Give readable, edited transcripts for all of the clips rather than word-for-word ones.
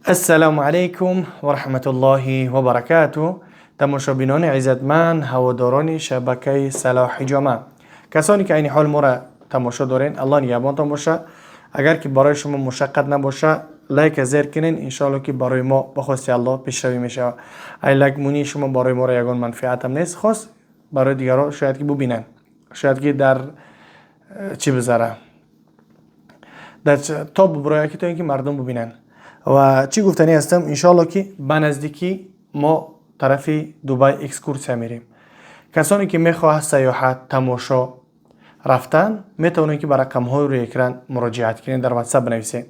Ассалому алайкум ва раҳматуллоҳи ва баракату. Тамошобинони иззатманд, ҳаводорони шабакаи Салоҳ Ҳиҷома, касоне ки айни ҳол моро тамошо дорен, Аллоҳ нигаҳбонтон боша. Агар ки барои шумо мушаққат набоша, лайка зер кунен, иншоалло ки барои мо ба хости Аллоҳ пешравӣ мешавад. Ай лайк мунии шумо барои моро ягон манфиатам нест, хос барои дигарон шояд ки бубинанд, шояд ки дар чӣ бизара, дар то буброя ки то ин ки мардум бубинанд. Ва чӣ гуфтанӣ ҳастам? Иншоалло ки ба наздикӣ мо тарафи Дубай экскурсия мерем. Касоне ки мехоҳад саёҳат, тамошо рафтан, метавонед ки ба рақамҳои рӯи экран муроҷиат кунед, дар Ватсап бинависед.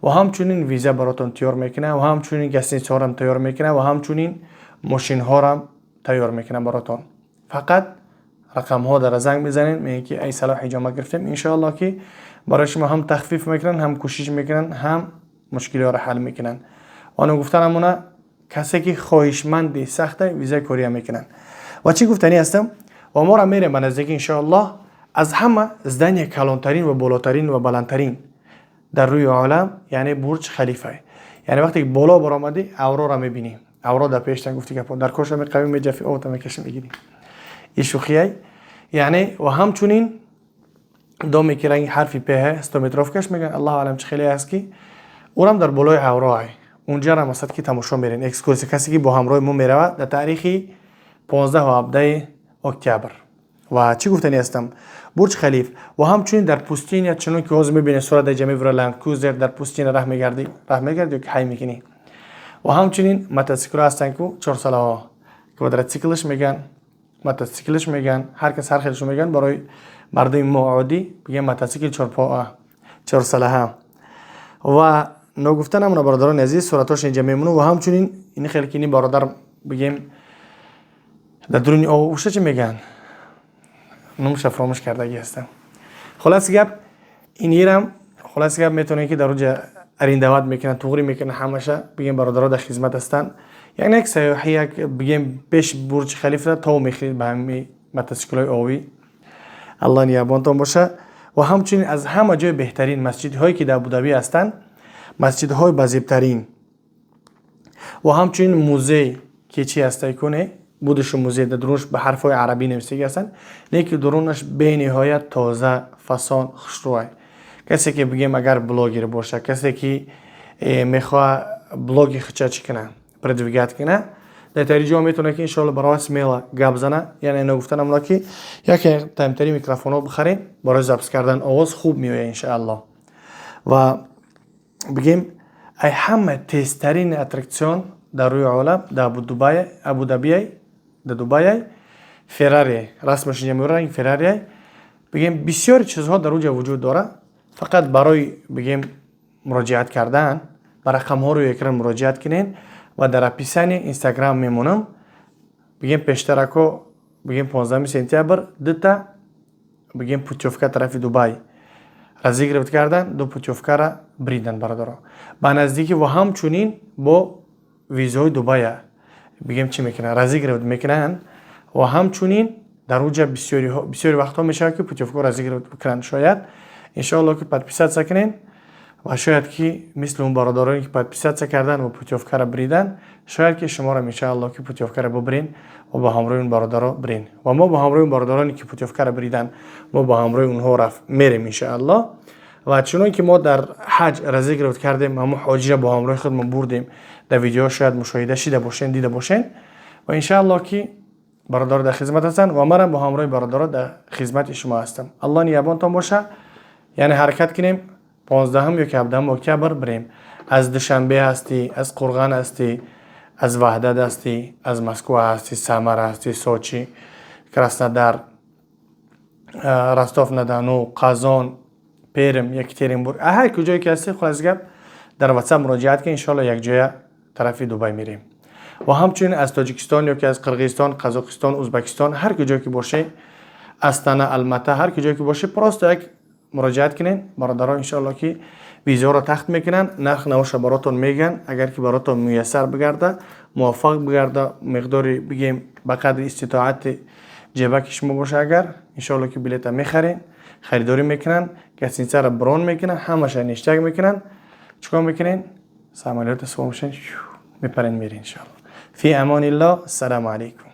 Ва ҳамчунин виза баротон тайёр мекунад, ва ҳамчунин гостиницаҳорам тайёр мекунад, ва ҳамчунин мошинҳорам тайёр мекунад баротон. Фақат рақамҳо дара занг мезанед, мегӯед ки ай Салоҳ Ҳиҷома гирифтем. Иншоалло ки барои шумо ҳам тахфиф мекунанд, ҳам кӯшиш мекунанд, ҳам мушкилиҳоро ҳал мекунанд. Ва гуфтанамона, касе ки хоҳишманди сахта, визаи кория мекунанд. Ва чӣ гуфтанӣ ҳастам? Ва моро мерем ба наздики, иншоаллоҳ, аз ҳама здания калонтарин ва болотарин ва баландтарин дар рӯи олам, яъне Бурҷ Халифа. Яъне вақте ки боло баромадӣ, аврора мебинӣ, авро дар пештан. Гуфти гапо дар коша меқавӣ, меҷафи, ота мекаши, мегирӣ. И шӯхияй. Яъне ва ҳамчунин доме ки ранги ҳарфи П, стометровкаш мегӯян, аллоҳу алам чӣ хеле аст, ки урам дар болои авроай. Унҷара масад ки тамошо мерем, экскурсия. Касе ки бо ҳамроҳи мо меравад дар таърихи 15 ва 17 октябр. Ва чӣ гуфтанӣ ҳастам? Бурҷ Халиф ва ҳамчунин дар пустыня, чунон ки ҳозир мебинед, сурат дар ҷамъи Ленд Крузер дар пустыня раҳ мегардӣ, раҳ мегардӣ ё ки ҳай мекунӣ. Ва ҳамчунин мотоциклҳо ҳастанд ку, чорсалаҳо, квадроциклш мегӯянд, мотоциклш мегӯянд, ҳар кас ҳар хелшо мегӯянд. Барои мардуми мо оддӣ бигӯям, мотоцикл чорпоа, чорсалаҳа. Ва ногуфта намона, бародарони азиз, суратҳош инҷа мемонад. Ва ҳамчунин ин хеле ки ини бародар, бигем, дар дуруни оғӯша, чӣ мегӯянд, номаша фаромӯш кардагӣ ҳастам. Хулоси гап, инирам, хулоси гап, метавонед ки дар онҷа арендовать мекунанд, туғрӣ мекунанд ҳамаша. Бигем, бародаро дар хизмат ҳастанд. Яъне як сайёҳӣ, як, бигем, пеш Бурҷи Халифа тов мехӯред ба ҳами мотоциклҳои овӣ. Аллоҳ нигаҳбонтон боша. Ва ҳамчунин аз ҳама ҷои беҳтарин масҷидҳое ки дар Абудабӣ ҳастанд, масҷидҳои базебтарин. Ва ҳамчунин музей ки чи ҳастай куне будушу музей, дар дурунаш ба ҳарфҳои арабӣ нависагӣ ҳастанд, лекин дурунаш бениҳоят тоза, фасон, хушрӯай. Касе ки, бигем, агар блогер боша, касе ки мехоҳад блоги худша чӣ кунад, продвигать кунад, дар тари ҷо метавонад ки иншоалло барои смело гап зана. Яъне ногуфта намонад ки яке тамтари микрофонҳо бихарем, барои запись кардан овоз хуб меояд, иншоалло. Ва бигем, ай ҳама тезтарин аттракцион дар рӯи олам дар Абудабиай, дар Дубайай, Феррари расмаш инҷа меорад, Феррариай. Бигем, бисёри чизҳо дар онҷа вуҷуд дорад. Фақат барои, бигем, муроҷиат кардан ба рақамҳо рӯи экран муроҷиат кунед ва дар описание Инстаграм мемонам. Бигем, пештарако, бигем, 15 сентябр дута, бигем, путёвка тарафи Дубай разыгрывать кардан, ду путёвкара бридан, бародаро, ба наздикӣ. Ва ҳамчунин бо визаҳои Дубая, бигем, чӣ мекунанд, разыгрывать мекунанд. Ва ҳамчунин дар уҷа бисёри вақтҳо мешавад ки путёвка разыгрывать бикунанд шояд. Иншоалло ки подписаться кунед ва шояд ки мисли он бародароне ки подписаться кардан ва путёвкара бридан, шояд ки шуморо, иншоалло, ки путёвкара бубрин ва ба ҳамроҳи он бародаро бирин. Ва мо ба ҳамроҳи он бародароне ки путёвкара бридан, мо ба ҳамроҳи онҳо рафт мерем, иншоалло. Ва чунон ки мо дар ҳаҷ разыгрывать кардем, ҳамо ҳоҷира бо ҳамроҳи худмон бурдем, дар видеоҳо шояд мушоҳида шида бошен, дида бошен. Ва иншаалло ки бародаро дар хизмат ҳастанд ва манам бо ҳамроҳи бародаро дар хизмати шумо ҳастам. Аллоҳ нигаҳбонтон боша. Яъне ҳаракат кунем, 15 ё ки 17 октябр бирем. Аз Душанбе ҳастӣ, аз Қурған ҳастӣ, аз Ваҳдат ҳастӣ, аз Москва ҳастӣ, Самара ҳастӣ, Сочи, Краснодар, Ростов на Дону, Қазон, Перм, Екатеринбург, ҳар куҷое ки ҳастӣ, хулоси гап, дар Ватсап муроҷиат кун. Иншоалло якҷоя тарафи Дубай мерем. Ва ҳамчунин аз Тоҷикистон ё ки аз Қирғизистон, Қазоқистон, Узбекистон, ҳар куҷое ки бошӣ, Астана, Алмата, ҳар куҷое ки бошӣ, просто як муроҷиат кунед, бародарон, иншоалло ки визаҳоро тахт мекунанд, нарх навоша баротон мегӯянд. Агар ки баротон муяссар бигарда, муваффақ бигарда, миқдори, бигем, ба қадри иститоати ҷебаки шумо боша агар, иншоалло ки билета мехаред, харидорӣ мекунанд, гостиницаро брон мекунанд, ҳамаша ништяк мекунанд. Чӣ кор мекунед? Самолёт савор мешин, мепарен, мерин, иншалло. Фи амониллоҳ. Ассалому алайкум.